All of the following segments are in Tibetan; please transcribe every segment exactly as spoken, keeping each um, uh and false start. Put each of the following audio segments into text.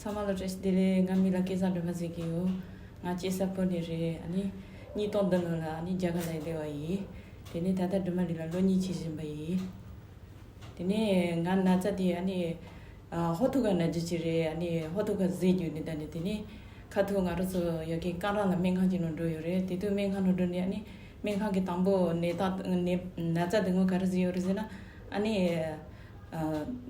ཚང་མ་ལ་བཀྲ་ཤིས་བདེ་ལེགས། ང་མི་ལ་སྐལ་བཟང་སྒྲོལ་མ་ཟེར་གྱི་ཡོད། ང་སྐྱེས་ས་བོད་ནས་རེད། ཨ་ནི་གཉིས་སྟོང་བདུན་ལོ་ལ་ཨ་ནི་རྒྱ་གར་ལ་སླེབས་པ་ཡིན། དེ་ནས་ད་ལྟ་སྒྲོལ་མ་གླིང་ལ་ལོ་གཉིས་བྱེད་བཞིན་པ་ཡིན། དེ་ནས་ང་ན་ཚ་དེ་ཨ་ནི་ཨ་ཧོ་ཐུག་ག་ན་རྒྱུ་ཅིག་རེད། ཨ་ནི་ཧོ་ཐུག་ག་ཟས་རྒྱུ་ནི་ད་ནི་དེ་ནས་ཁ་ཐུག་ང་རང་ཚོ་ཡ་གི་ཀ་ར་ལ་སྨན་ཁང་ཅིག་ནང་འགྲོ་ཡོད་རེད། དེ་དུས་སྨན་ཁང་ནང་འགྲོ་ནས་ཨ་ནི་སྨན་ཁང་གི་དང་པོ་ནད་རྟགས་ནད་ན་ཚ་དེ་ངོ་ག་རེ་ཟེར་ཡོད་རེད་ཟེར་ན། ཨ་ནི་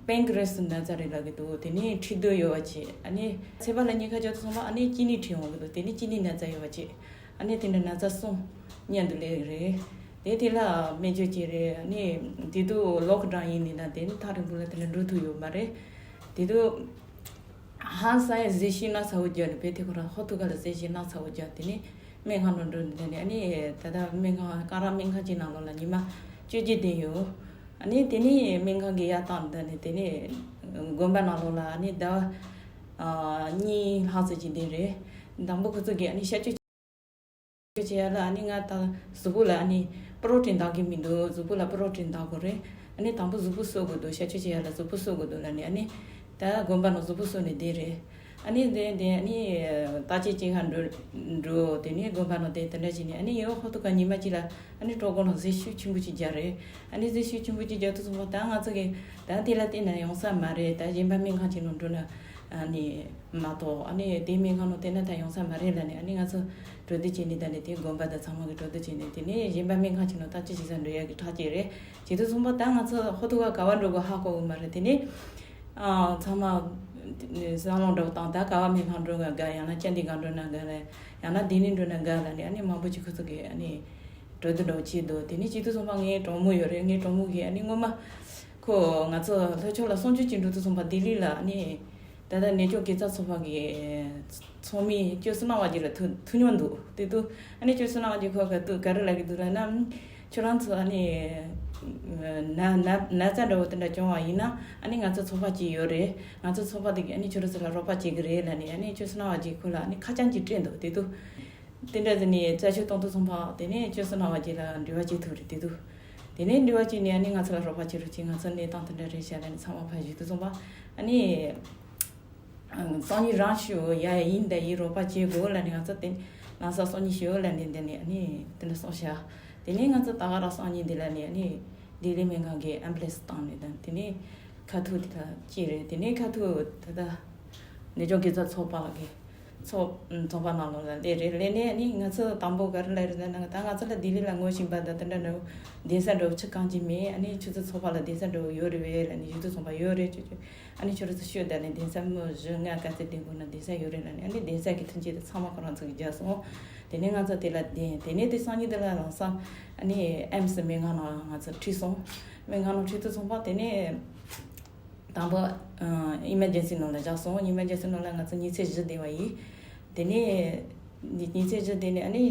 པན་ཀི་རེ་སི་ན་ཚ་རེད་ལབ་ཀྱི་འདུག་དེ་ནས་མཁྲིས་རྡོ་ཡོད་པ་ཅིག་ཨ་ནི་ཚད་པ་ལ་གཉིས་ཀ་བྱོས་ཏེ་སོང་པ། ཨ་ནི་གཅིན་སྙི་འཁྲིས་འོང་གི་འདུག་དེ་ནས་གཅིན་སྙི་ན་ཚ་ཡོད་པ་ཅིག་ཨ་ནི་དེ་འདྲ་ན་ཚ་གསུམ་མཉམ་དུ་སླེབས་ཀྱི་རེད། དེ་དེ་ལ་སྨན་བཅོས་བྱས་རེད། ཨ་ནི་དེ་དུས་ལོག་ཌའོན་ཡིན་ནི་ན་དེ་ནི་ཐག་རིང་པོ་ལ་དེ་འདྲ་འགྲོ་ཐུབ་ཡོད་མ་རེད། དེ་དུས་ཧང་སང་ཡ་ཟས་བཅུད་སྣ་ཚ་བོ་རྒྱག་ནས་བས་དེ་ཁོ་རང་ཧོ་ཐུག་ག་ལ་ཟས་བཅུད་སྣ་ཚ་བོ་རྒྱག་དེ་ནས་སྨན་ཁང་ནང་འགྲོ་ནས་དེ་ནས་ཨ་ནི་ད་ལྟ་སྨན་ཁང་ཀ་ར་སྨན་ཁང་གཅིག་ནང་ལོགས་ལ་ཉི་མ་བཅོ་བརྒྱད་བསྡད་ཡོད། ཨ་ནི་དེ་ནས་སྨན་ཁང་གི་ཡར་བཏང་དེ་ནས་དེ་ནས་དགོན་པ་ནང་ལོགས་ལ་ཨ་ནི་ཟླ་བ་ཨ་གཉིས་ལྷག་ཙམ་ཅིག་བསྡད་རེད། དང་པོ་ཁོ་ཚོ་གིས་ཨ་ནི་གཤག་བཅོས་བྱེད་ཡ་ལ་ཨ་ནི་ང་ད་གཟུགས་པོ་ལ་ཨ་ནི་པོ་རོ་ཊིན་འདང་གི་མི་འདུག་གཟུགས་པོ་ལ་པོ་རོ་ཊིན་འདང་དགོས་རེད། ཨ་ནི་དང་པོ་གཟུགས་པོ་གསོ་དགོས་འདུག་གཤག་བཅོས་བྱེད་ཡ་ལ་གཟུགས་པོ་གསོ་དགོས་འདུག་ལབ་ནས་ཨ་ནི་ད་དགོན་པ་ནང་གཟུགས་པོ་གསོ་ནས་བསྡད་རེད། ཨ་ནི་དེ་དེ་ཨ་ནི་བརྟག་དཔྱད་བྱེད་ག་འགྲོ་འགྲོ་དེ་ནས་དགོན་པ་ནང་དེ་དེ་འདྲ་བྱས་ནས་ཨ་ནི་ཡང་ཧོ་ཐུག་ག་ཉི་མ་གཅིག་ལ་ཨ་ནི་གྲོད་ཁོག་ནང་ཟས་བཅུད་ཆེན་པོ་གཅིག་རྒྱག་རེད། ཨ་ནི་ཟས་བཅུད་ཆེན་པོ་གཅིག་རྒྱག་དུས་ཙམ་པ་ད་ང་ཚོ་གི་ད་དེ་ལ་བལྟས་ན་ཡོང་ས་མ་རེད། ད་གཞན་པ་སྨན་ཁང་ཅིག་ནང་འགྲོ་ན་ཨ་ནི་མ་གཏོགས་ཨ་ནི་དེ་སྨན་ཁང་ནང་བལྟས་ན་ད་ཡོང་ས་མ་རེད་ལབ་ནས་ཨ་ནི་ང་ཚོ་གྲོས་བསྡུར་བྱས་ནས་ད་ནི་དེ་དགོན་པ་དང་ཚང་མ་གི་གྲོས་བསྡུར་བྱས་ནས་དེ་ནས་གཞན་པ་སྨན་ཁང་ཅིག་ནང་བརྟག་དཔྱད་བྱེད་ས་འགྲོ་ཡ་གི་ཐག་བཅད་རེད། བྱེད་དུས་ཙམ་པ་ད་ང་ཚོ་ཧོ་ཐུག་ག་ག་བ་འགྲོ་དགོས་ཧ་གོ་གི་མ་རེད། དེ་ནས་ཨ་ཚང་མ་བསམ་བློ་འདྲ་བོ་བཏང་། ད་ག་བ་སྨན་ཁང་འགྲོ་ན་དགའ། ཡང་ན་ཅན་དི་ག་འགྲོ་ན་དགའ་ལ། ཡང་ན་ལྡི་ལི་འགྲོ་ན་དགའ་ལ་ནི་ཨ་ནི་མང་པོ་ཅིག་ཁོ་ཚོ་གི་ཨ་ནི་གྲོས་བསྡུར་འདྲ་བོ་བྱས་འདུག་དེ་ནས་བྱེད་དུས་ཙམ་པ་ངའི་གྲོགས་མོ་ཡོད་རེད། ངའི་གྲོགས་མོ་གིས་ཨ་ནི་སྔོན་མ་ཁོ་ང་ཚོ་ལྷོ་ཕྱོགས་ལ་གསུམ་བཅུ་ཅིག་འགྲོ་དུས་ཙམ་པ་ལྡི་ལི་ལ་ཨ་ནི་ད་ལྟ་ནད་གཅོང་དགེ་རྩ་ཚོགས་པ་གི་ཚོགས་མི་བཅུ་གསུམ་ལྔ་བ་ཅིག་ལ་ཐུག་ཐུག་མྱོང་འདུག་དེ་དུས་ཨ་ནི་བཅུ་གསུམ་ལྔ་བ་ཅིག་ཁོ་ག་དུས་ག་རེ་ལབ་ཀྱི་འདུག་ལབ་ན། ཁྱོད་རང་ཚོ་ཨ་ནི་ན་ན་ན་ཚ་འདྲ་བོ་དེ་འདྲ་བྱུང་བ་ཡིན་ན་ཨ་ནི་ང་ཚོ་ཚོགས་པ་གཅིག་ཡོད་རེད། ང་ཚོ་ཚོགས་པ་དེ་གིས་ཨ་ནི་ཁྱོད་རང་ཚོ་ལ་རོགས་པ་བྱེད་ཀྱི་རེད་ལབ་ནས་ཨ་ནི་བཅུ་གསུམ་ལྔ་བ་ཅིག་ཁོ་ལ་ཨ་ནི་ཁ་བྱང་ཅིག་སྤྲད་འདུག་དེ་དུས་དེ་འདྲ་ཟེར་ནས་རྩད་གཅོད་གཏོང་དུས་ཙམ་པ་དེ་ནས་བཅུ་གསུམ་ལྔ་བ་ཅིག་ལ་འབྲེལ་བ་བྱེད་ཐུབ་རེད། དེ་དུས་དེ་ནས་འབྲེལ་བ་བྱས་ནས་ཨ་ནི་ང་ཚོ་ལ་རོགས་པ་བྱེད་རོགས་བྱེད། ང་ཚོ་གནས་སྟངས་དེ་འདྲ་རེད་ཤག་ལབ་ནས་ཚང་མ་ཕར་ཞུས་དུས་ཙམ་པ་ཨ་ནི། སང་ཉིན་རང་ཞུ་ཡ་ཡ་ཡིན་ད་ཡིན་རོགས་པ་བྱེད་དགོས་ལབ་ནས་ང་ཚོ་དེ་ལམ་སང་སང་ཉིན་ཞུ་ལབ་ནས་འདི་ནས་ཨ་ནི་དེ་འདྲ་གསུངས་ཤག་དེ་ནས་ང་ཚོ་ད་ག་རང་སང་ཉིན་འདི་ལ་ནས་ཨ་ནི་ལྡི་ལི་སྨན་ཁང་གི་ཨེམ་བུ་ལན་སི་བཏང་ནས་དང་དེ་ནས་ཁ་ཐུག་དེ་ལ་སྐྱེལ་རེད། དེ་ནས་ཁ་ཐུག་ད་ལྟ་ནད་གཅོང་དགེ་རྩ་ཚོགས་པ་གི་ཚོགས་ཚོགས་པ་ནང་ལོགས་ལ་སླེབས་རེད། སླེབས་ནས་ཨ་ནི་ང་ཚོ་དང་པོ་ག་རེ་ལབ་རེད་ཟེར་ན་ད་ང་ཚོ་ལ་ལྡི་ལི་ལ་ངོ་ཤེས་པ་དང་དེ་འདྲ་འདྲ་བོ་གདན་ས་འདྲ་བོ་ཅི་གང་ཅི་མེད། ཨ་ནི་ཁྱོད་ཚོ་ཚོགས་པ་ལ་གདན་ས་འདྲ་བོ་ཡོད་རེད་པས་ལབ་ནས་ཞུ་དུས་ཙམ་པ་ཡོད་རེད་ཅོ་ཅོ། ཨ་ནི་ཁྱོད་རང་ཚོ་ཤོད་ད་ནི་གདན་ས་མི་བཞི་ལྔ་ག་ཚོད་བསྡད་དགོས་ན་གདན་ས་ཡོད་རེད་ལབ་ནས་ཨ་ནི་གདན་ས་གི་མཐུན་རྐྱེན་དེ་ཚང་མ་ཁོ་རང་ཚོ་གིས་བརྒྱབ་སོང་། དེ་ནས་ང་ཚོ་དེ་ལ་བསྡད། དེ་ནས་དེ་སང་ཉིན་དེ་ལ་ལམ་སང་ཨ་ནི་ཨེམ་སི་སྨན་ཁང་ནང་ང་ཚོ་ཁྲིད་སོང་། སྨན་ཁང་ནང་ཁྲིད་དུས་ཙམ་པ་དེ་ནས་དང་པོ་ཨ་ཨི་མར་ཇེན་སི་ནང་ལ་བཞག་སོང་། ཨི་མར་ཇེན་སི་ནང་ལ་ང་ཚོ་ཉིན་མཚན་བཞི་བསྡད་པ་ཡིན། དེ་ནས་ཉིན་མཚན་བཞི་བསྡད་ནས་ཨ་ནི་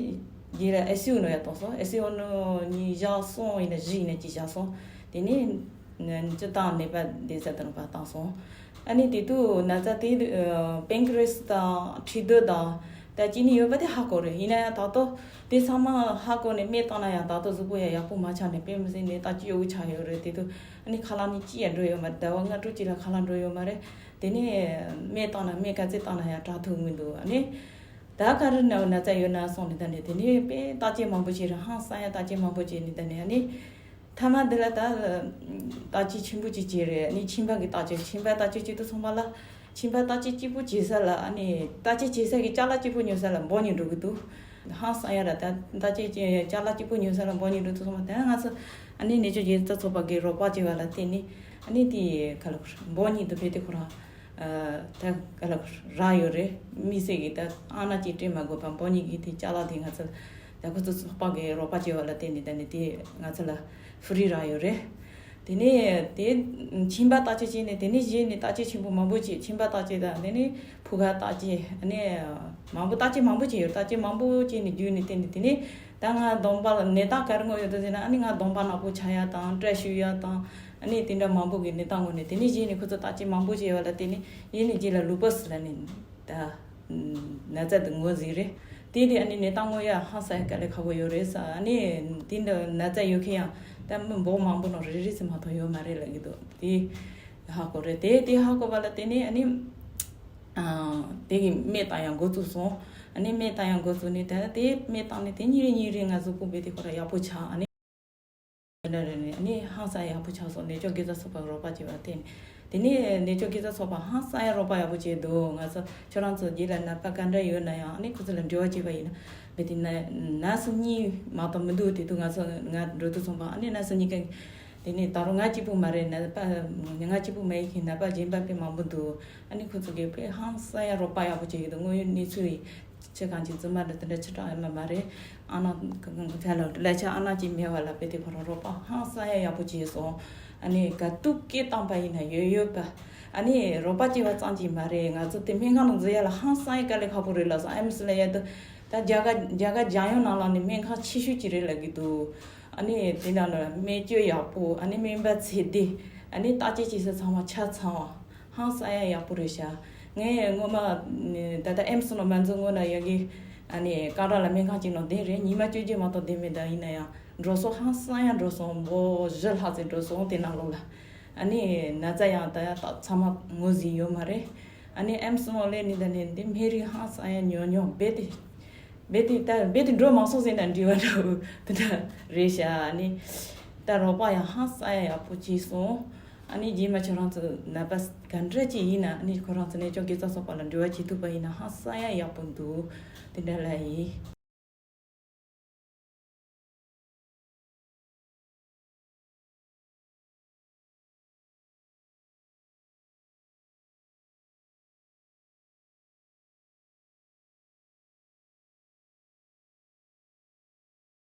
རྗེས་ལ་ཨའི་སི་ཡུ་ནང་ཡར་བཏང་སོང་། ཨའི་སི་ཡུ་ནང་ཉིན་ཞག་གསུམ་ཡིན་ན་བཞི་ཡིན་ན་གཅིག་བཞག་སོང་། དེ་ནས་སྤྱིར་བཏང་ནད་པ་གདན་ས་དེ་ནང་ཕར་བཏང་སོང་། ཨ་ནི་དེ་དུས་ན་ཚ་དེ་པན་ཀི་རེ་སི་དང་མཁྲིས་རྡོ་དང་ད་གཅིན་སྙི་ཡོད་པ་དེ་ཧ་གོ་རེད། ཡིན་ན་ཡང་ད་དུང་དེ་ཚང་མ་ཧ་གོ་ནས་སྨན་བཏང་ན་ཡང་ད་དུང་གཟུགས་པོ་ཡང་ཡག་པོ་མ་ཆགས་ནས་དཔེ་མི་སྲིད་ནད་རྟགས་སྐྱོ་བོ་ཆགས་ཡོད་རེད། དེ་དུས་ཨ་ནི་ཁ་ལག་ནི་ཅི་ཡང་འགྲོ་ཡོད་མ་རེད། ཟླ་བ་ལྔ་དྲུག་ཅིག་ལ་ཁ་ལག་འགྲོ་ཡོད་མ་རེད། དེ་ནས་སྨན་བཏང་ན་སྨན་ག་ཚད་བཏང་ན་ཡང་དྲག་ཐུབ་མི་འདུག་ཨ་ནི་ད་ག་རེ་ན་ན་ཚ་ཡོད་ན་སོང་ནས་ད་ནས་དེ་ནས་དཔེ་བརྟག་དཔྱད་མང་པོ་བྱས་རེད། ཧང་སང་ཡ་བརྟག་དཔྱད་མང་པོ་བྱས་ནས་ད་ནས་ཨ་ནི་མཐའ་མ་འདི་ལ་ད་བརྟག་དཔྱད་ཆེན་པོ་ཅིག་བྱས་རེད། ཨ་ནི་མཆིན་པ་གི་བརྟག་དཔྱད། མཆིན་པ་བརྟག་དཔྱད་བྱེད་དུས་ཚང་མ་ལ་མཆིན་པ་བརྟག་དཔྱད་གཅིག་པུ་བྱེད་ས་ལ་ཨ་ནི་བརྟག་དཔྱད་བྱེད་ས་གི་ཅ་ལག་གཅིག་པུ་ཉོ་ས་ལ་འབོར་གཉིས་འགྲོ་གི་འདུག་ཧང་སང་ཡ་ར་ད་བརྟག་དཔྱད་ཅ་ལག་གཅིག་པུ་ཉོ་ས་ལ་འབོར་གཉིས་འགྲོ་དུས་ཚང་མ་ད་ང་ཚོ་ཨ་ནི་ནད་གཅོང་དགེ་རྩ་ཚོགས་པ་གི་རོགས་པ་བྱས་པ་ལ་བརྟེན་ནས་ཨ་ནི་དེ་ག་ལ་འབོར་གཉིས་འདུག་བས་དེ་ཁོ་རང་ད་ག་ལ་རག་ཡོད་རེད། དམིགས་བསལ་གྱི་ད་ཨ་ན་གཅིག་སྤྲད་མ་དགོས་པ་འབོར་གཉིས་ཀྱི་དེ་ཅ་ལག་དེ་ང་ཚོ་ད་ཁོ་ཚོ་ཚོགས་པ་གི་རོགས་པ་བྱས་པ་ལ་བརྟེན་ནས་ད་ནི་དེ་ང་ཚོ་ལ་ཧྥི་རི་རག་ཡོད་རེད། དེ་ནས་དེ་མཆིན་པ་བརྟག་དཔྱད་བྱས་ནས་དེ་ནས་གཞི་ནས་བརྟག་དཔྱད་ཆེན་པོ་མང་པོ་བྱས། མཆིན་པ་བརྟག་དཔྱད་དང་དེ་ནས་ཕུ་ཁ་བརྟག་དཔྱད་ནས་མང་པོ་བརྟག་དཔྱད་མང་པོ་བྱས་ཡོད། བརྟག་དཔྱད་མང་པོ་བྱས་ནས་བརྒྱུད་ནས་བརྟེན་ནས་དེ་ནས་ད་ང་གདོང་པ་ལ་ནད་རྟགས་ག་རེ་མངོན་ཡོད་དོ་ཟེར་ན་ཨ་ནི་ང་གདོང་པ་ནག་པོ་ཆགས་ཡ་དང་སྐྲ་ཤད་ཡ་དང་ཨ་ནི་དེ་འདྲ་མང་པོ་གི་ནད་རྟགས་མངོན་ནས་དེ་ནས་གཞི་ནས་ཁོ་ཚོ་བརྟག་དཔྱད་མང་པོ་བྱས་པ་ལ་བརྟེན་ནས་ཡིན་ནས་རྗེས་ལ་ལུ་པ་སི་ལབ་ནས་ད་ན་ཚ་དེ་མངོན་ཟིན་རེད། དེ་དེ་ཨ་ནི་ནད་རྟགས་མངོན་ཡ་ཧང་སང་དཀའ་ལས་ཁག་པོ་ཡོད་རེད་ས། ཨ་ནི་དེ་འདྲ་ན་ཚ་ཡོད་མཁན་ཡང་ད་མི་འབོར་མང་པོ་ནང་རེ་རེ་ཙམ་མ་གཏོགས་ཡོད་མ་རེད་ལབ་ཀྱི་འདུག་དེ་ཧ་གོ་རེད། དེ་དེ་ཧ་གོ་བ་ལ་བརྟེན་ནས་ཨ་ནི་ དེ་གི་སྨན་བཏང་ཡང་འགོ་བཙུགས་སོང་། ཨ་ནི་སྨན་བཏང་ཡང་འགོ་བཙུགས་ནས་ད་དེ་སྨན་བཏང་ནས་དེ་ཉིན་རེ་ཉིན་རེ་ང་ཚོ་ཕུང་པོ་དེ་ཁོ་ར་ཡག་པོ་ཆགས། ཨ་ནི་ཨ་ནི་ཧང་སང་ཡག་པོ་ཆགས་སོང་། ནད་མཆོག་དགེ་རྩ་ཚོགས་པ་རོགས་པ་བྱས་པ་དེ་ནི། དེ་ནས་ནད་མཆོག་དགེ་རྩ་ཚོགས་པ་ཧང་སང་ཡང་རོགས་པ་ཡག་པོ་བྱས་འདུག། ང་ཚོ་ཁྱོད་རང་ཚོ་རྗེས་ལ་ནད་པ་ག་འདྲ་ཡོད་ན་ཡང་ཨ་ནི་ཁོ་ཚོ་ལ་འབྲེལ་བ་བྱས་པ་ཡིན་ན། བས་དེ་ན་ན་སུ་གཉིས་མ་གཏོགས་མི་འདུག། དེ་དུས་ང་ཚོ་ང་འགྲོ་དུས་ཚོང་པ་ཨ་ནི་ན་སུ་གཉིས་ཀ། དེ་ནས་ད་རུང་ང་གཅིག་པུ་མ་རེད། ནད་པ་ང་གཅིག་པུ་མ་ཡིན་མཁན་ནད་པ་གཞན་པ་དཔེ་མང་པོ་འདུག། ཨ་ནི་ཁོ་ཚོ་གིས་དཔེ་ཧང་སང་ཡང་རོགས་པ་ཡག་པོ་བྱེད་ཀྱི་འདུག། དངོས་ཡོད་གནས་ཚུལ་ཡིན། ཅི་གང་ཅི་རྫུན་མ་འདྲ་དེ་འདྲ་ཅི་དྲག་ཡོད་ན་མ་རེད། ཨ་ན་ཁ་ལ་ལས་ཆ་ཨ་ན་ཅིག་མེད་པ་ལ་དཔེ་དེ་ཁོ་རང་རོགས་པ་ཧང་སང་ཡང་ཡག་པོ་བྱས་སོང་། ཨ་ནི་ག་དུས་སྐད་བཏང་པ་ཡིན་ན་ཡོད་ཡོད་པ། ཨ་ནི་རོགས་པ་བྱས་པ་ཙམ་གྱིས་མ་རེད། ང་ཚོ་དེ་སྨན་ཁང་ནང་འཛུལ་ཡ་ལ་ཧང་སང་ཡང་དཀའ་ལས་ཁག་པོ་རེད་ལབ་སོང་། ཨེམ་སི་ལ་ཡ་དུ་ད་རྒྱ་གར་རྒྱ་གར་རྒྱལ་ཡོངས་ནང་ལ་ནི་སྨན་ཁང་ཆེ་ཤོས་ཅིག་རེད་ལབ་ཀྱི་འདུག། ཨ་ནི་དེ་ནང་ལ་སྨན་བཅོས་ཡག་པོ། ཨ་ནི་སྨན་པ་ཚད་ལྡན། ཨ་ནི་བརྟག་དཔྱད་བྱེད་ས་ཚང་མ་ཆ་ཚང་བ། ཧང་སང་ཡང་ཡག་པོ་རེད་ཤག། ངས་སྔོན་མ་ད་ལྟ་ཨེམ་སི་ནང་མ་འཛུལ་སྔོན་ལ་ཡ་གི་ཨ་ནི་ཀ་ར་ལ་སྨན་ཁང་གཅིག་ནང་བསྡད་རེད། ཉི་མ་བཅོ་བརྒྱད་མ་གཏོགས་བསྡད་མེད། ད་ཡིན་ན་ཡང་འགྲོ་སོང་ཧང་སང་ཡང་འགྲོ་སོང་འབོ་བཞི་ལྷག་ཙམ་འགྲོ་སོང་དེ་ནང་ལོགས་ལ། ཨ་ནི་ན་ཚ་ཡང་ད་ཡང་ད་ཚང་མ་ངོས་ཟིན་ཡོད་མ་རེད། ཨ་ནི་ཨེམ་སི་ནང་སླེབས་ནས་ད་ནི་འདི་སྨན་རིགས་ཧང་སང་ཡང་ཉོ་ཉོ་རྦད་དེ། རྦད་དེ་ད་རྦད་དེ་འགྲོ་མ་སོང་ཟེར་ན་འདྲི་བ་འདྲ་བོ་དེ་འདྲ་རེད་ཤག། ཨ་ནི་ད་རོགས་པ་ཡང་ཧང་སང་ཡང་ཡག་པོ་བྱས་སོང་། ཨ་ནི་རྗེས་མ་ཁྱོད་རང་ཚོ་ནད་པ་ག་འདྲ་ཅིག་ཡིན་ན་ཨ་ནི་ཁོ་རང་ཚོ་ནད་མཆོག་དགེ་རྩ་ཚོགས་པ་ལ་འབྲེལ་བ་བྱེད་ཐུབ་པ་ཡིན་ན་ཧང་སང་ཡང་ཡག་པོ་འདུག། དེ་འདྲ་ལ་ཡིན།